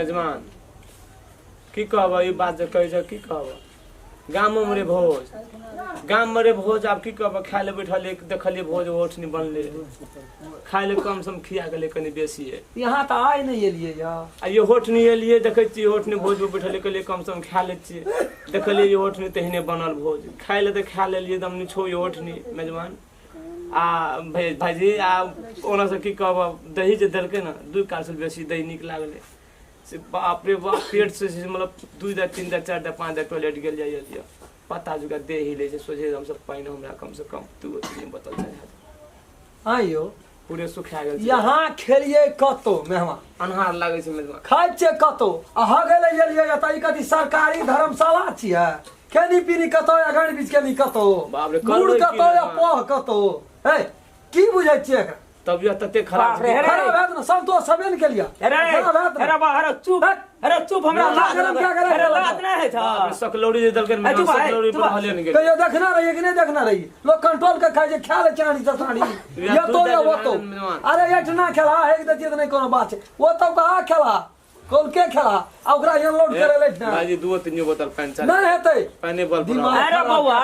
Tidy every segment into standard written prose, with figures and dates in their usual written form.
मेजबान की कहब ई बात जे कहै छ की कहब गाममे रे भोज गाममे रे भोज आब की कहब खाय लए बैठलियै देखलियै भोज ओठनी बनलै खाय लए कम सम खिया गेलै कनि बेसिए यहाँ तऽ आइ नहि एलियै यऽ आ ये होठनी एलियै देखै छियै होठनी भोज पर बैठलियै कहलियै कम सम खा लै छियै देखलियै ये होठनी तेहने बनल भोज खाय लए तऽ खा लेलियै एकदम निछो ये होठनी मेजबान आ भाई भाईजी आ ओना से की कहब दही जे देलकै ने दू कासल बेसी दही नीक लागलै से बाप रे बाप पेट से जे मतलब दू दा तीन दा चारि दा पाँच दा टॉयलेट गेल जाइए लिअ पता जुगा देह हिले छै सोझे हमसब पानि हमरा कम से कम दू तीन बोतल चढ़ा दे आइयो पूरे सुखा गेल छै यहाँ खेलियै कतौ मेहमान अन्हार लागै छै मेजबान खाइ छियै कतौ आ हगै लए एलियै तऽ ई कथी सरकारी धर्मशाला छियै खेनी पीनी कतौ या गाड़ी बीच खेनी कतौ बाप रे, गुड़ करबै की कतौ या मेहमान? पोह कतौ हे की बुझै छियै एकरा तबियत तते खराब बाप रे, छै अरे। खराब हैत ने संतोष छबे ने केलियै अरे खराब हैत ने अरे बा अरे चुप हट। अरे चुप हमरा माथा लाज गरम क्या करे? अरे लाज नहीं है बाप रे, था सकलौरी जे देलकै ए, चुप, ए, सकलौरी चुप। पर हले ने गेल कहियो देखना रहिए कि नहीं देखना रहिए लोग कंट्रोल के खाइ छै खा ले चाणी से साड़ी या या तो या दूध वो तो मेहमान। अरे एठना खेला एक दै छियै तऽ नहि कोनो बात छै ओ तो कहाँ खेला कौन के खेला आ ओकरा यहाँ लोड करे ले ना भाईजी दू तीन बोतल पानि चाही नहीं हेतै पानि बल पर दिमाग- अरे बौआ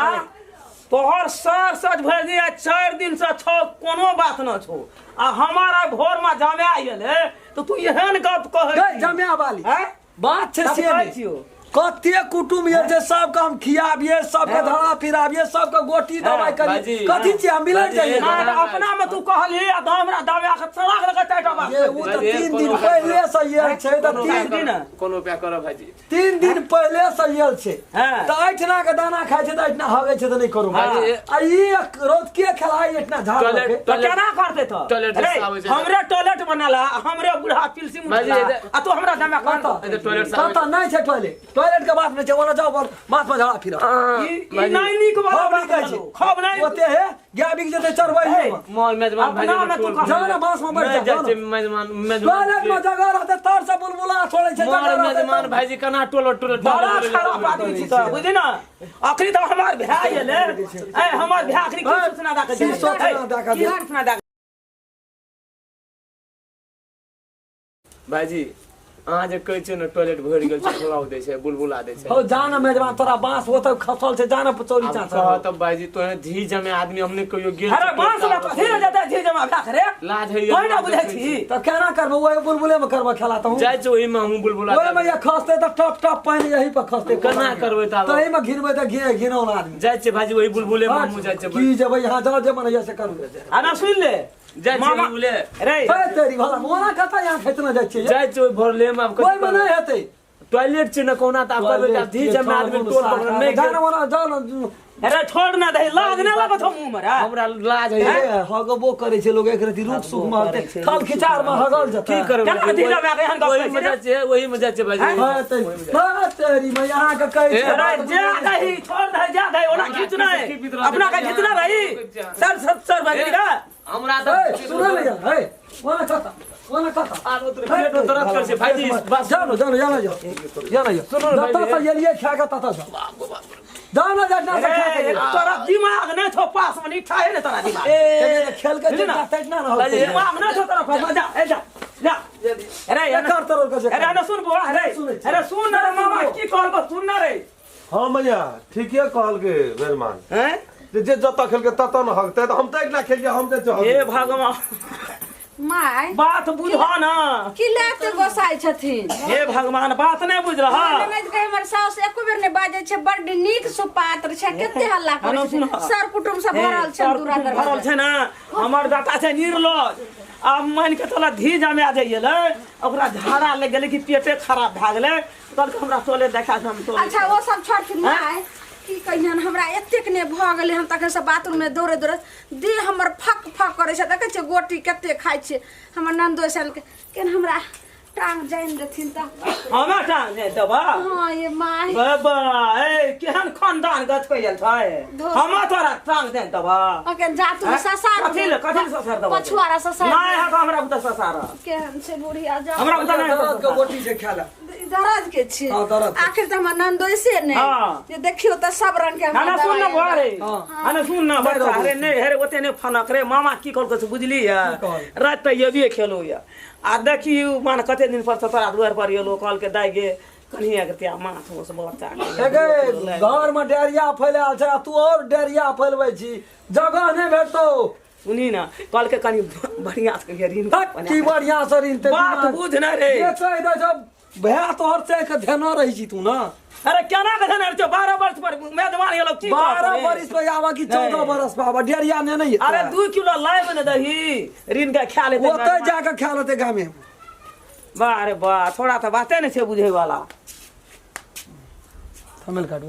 तोहर सर सच भरि दिया चारि दिन से छौ कोनो बात न छौ आ हमार आइ भोर में जमे आयल है तो तू एहन गप कहै गई छी। जमिया वाली हैं? बात छै तब से कहै नहि छियौ। कते कुटुम ये जे सबके हम खियाबिए सबके धरा फिराबिए सबके गोटी दवाई करिए भाईजी, कथी छियै हम मिलट भाईजी, जाइए ना तऽ अपना में तू कहलही आ तऽ हमरा दबा के चला के चारिटा बात ये ओ तऽ भाईजी, तीन कोनो दिन उपाय पहिले से येल छै तऽ कोनो तीन उपाय दिन। करब, कोनो उपाय करब भाईजी तीन दिन पहिले से येल छै हाँ। तऽ एहिठिना के दाना खाइ छै तऽ एहिठिना हगै छै तऽ नहि करू भाईजी, आ ई रोज के खेलाइ एहिठिना झाड़ टॉयलेट लऽ के? तऽ टॉयलेट केना करतै तऽ टॉयलेट अरे, से आबै छै। हमरे टॉयलेट बनल है, हमरे बूढ़ा पिलसी भाईजी, मुठला एते- आ तू हमरा दबा कतऽ? एते टॉयलेट से आबै कतऽ नहि छै टॉयलेट टॉयलेट के बात नहि छै ओना जाओ बोल माथ में झड़ा फिर ई ई नहि नीक वाला खूब बात नीक छै भेलौ। खूब नहि ओते हे गाय बिक जेतै चरबै हे, मोर मेजबान भाईजी अपना में तू कह- जाओ ना बांस में बैठ नहि जा जाइ जाओ छै ना। मेजबान मेजबान टॉयलेट में जगह रहतै तर से बुलबुला छोड़ै छै मोर जगह रहतै मेजबान तब। भाईजी केना टोलो टोलो बड़ा खराब आदमी छी तो बुझली ना अखनी तऽ हमर भाय एलै ए हमर भाय अखनी की सूचना दऽ के की सूचना दऽ के की सूचना दऽ भाईजी अहाँ जे कहै छियै ने टॉयलेट भरि गेल छै फुलाउ दै छै बुलबुला दै छै हौ जान मेजबान तोरा बांस ओतऽ खसल छै जान चोरी आब चाचा कह तऽ भाईजी तोहे धी जमे आदमी हमने कहियो गेल अरे छी बांस में कथी ले जेतै जी जमा भए रे लाज होइए कोई ना बुझै छी तऽ केना करबो ओहि बुलबुले में करबो खेला तहूँ जाइ छै ओहिमे हमहूँ बुलबुला ओहि में ये खसते तऽ टप टप पानि यही पर खसते केना करबै तऽ आब? तही में घिनबै तऽ घिने घिनौना आदमी जाइ छै भाईजी ओहि बुलबुले में हमहूँ जाइ छै की जेबै यहाँ जाओ जे मन होइए से करू आ ना सुन ले जाइ छै मामा बुलबुले रे हे तेरी भला मोना कतऽ यहाँ खेतना जाइ छियै जाइ छै ओहि भरले में आब ओहिमे नहि हेतै टॉयलेट छै ने कहुना तऽ आब करबै तऽ आब धी जमे आदमी टोल पकड़ नहि जान गेल। मोना जान अरे छोड़ ना दे लाज ना लगत हो मुंह में रे हमरा लाज होइए ए हगबो करै छै लोग एक रति रुख सुख में हगतै थल खिचार में हगल जेतै की करबै केना धी जमा के एहन गप ओहि कहै में छै रे? जाइ छै ओहि में जाइ छै भाईजी हे तेरी हे तेरी मैं यहाँ के कहै ए, छै अरे जा दही छोड़ दही जा दही ओना खींचना है की बीत रहल अपना का छै? खींचना भाई सर सर सर भाई का हमरा ए तऽ सुन ले यार हे ओना कता ओना कता आर ओतरे पेट में दर्द करै छै भाईजी बस जानो जानो जानो जाओ जानो जाओ सुनू ने जतऽ भाईजी। से एलियै खा के ततऽ से जाओ ना जाओ ना से खा के अरे, तोरा दिमाग नहीं छौ पास में नहीं ठाहे नहीं तोरा दिमाग ए खेल के बुझली ना? चिंता तैतना ना होतै दिमाग नहीं छौ तोरा पास में जा ए जा जा अरे एकर तोर के अरे ना सुन बुआ अरे सुनै छी। अरे सुन ना रे मामा की कहलको सुन ना रे हाँ मैया ठीके कहलकै मेहमान हैं जे जे जतऽ खेलकै ततऽ ने हगतै तऽ हम तऽ एकला खेलियै हम तऽ हगबै। हे भगवान माय बात बुझ ना की लए एते गोसाइ छथिन हे भगवान बात नहीं बुझ रहा ननद के हमर साउस एको बेर नहि बाजै छै बड्ड नीक सुपात्र छै कते हल्ला करै हनो छै सुन। सर कुटुम्ब सब भरल छै सर दूरा कुटुम्ब भरल छै ने हमर बेटा छै निर्लज आब मान के चल धी जमा जाइए ओकरा झाड़ा लग गेलै कि पेटे खराब भए गेलै कहलकै हमरा टोले देखा दे, हम टोले अच्छा ओ सब छोड़थिन माय की कहियन हमरा एतेक ने भऽ गेलै हम तखन से बाथरूममे दौड़े दौड़े देह हमर फक फक करै छै देखै छियै गोटी कते खाइ छियै हमर नन्दो के केन हमरा टांग जानि देथिन तऽ हमरा टांग नहि देबा हाँ ये माय बाबा ए केहन खानदान गछ कयल छै धो- हमरा तोरा टांग देन देबा ओके जा तू ससार कथी ले कथी ले ससार देबा पछुआरा ससार नहि हत हमरा बुता ससार केहन छै बुढ़िया जा हमरा बुता नहि दरद के ससार। गोटी छै खाय ला दरद के छी हाँ, दरद के। आखिर तऽ हमर ननदोइसे ने हाँ। जे देखियौ तऽ सब रंग के ना हमरा ना सुन ना दवाइ बुआ रे हाँ। ना सुन ना बच्चा अरे नहीं अरे ओते नहीं फनक रे मामा की कहलकै से बुझली है कहल? रात तऽ ये भी खेलो या आ देखी मान कते दिन पर तोरा दुआर पर एलो, कहलकै दाइ गे कनिया के त्या माछ मास बच्चा के। हे गे, घर में डायरिया फैलायल छै आ तू और डायरिया फैलबै छी, जगह नहि भेटतौ। सुनी ना, कहलकै कनि बढ़िया से कहिया ऋण धक, की बढ़िया से ऋण ते बात दिमाग- बुझ ना रे। जे कहि दै छौ भए तोहर चाहि के धेने रहै छी तू ना। अरे केना के धन छौ, 12 वर्ष पर मेजबान एलो की कहत 12 रे? बरिस पे आवा कि 14 नहीं। बरस पे आवा, डेरिया ने नहीं हेतै। अरे 2 किलो लाइब ने दही, ऋण के खा लेते। ओतै जाके खा लेतै गामे। वाह रे वाह, थोड़ा तऽ बाते नहि छै बुझै वाला। थमेल काटू।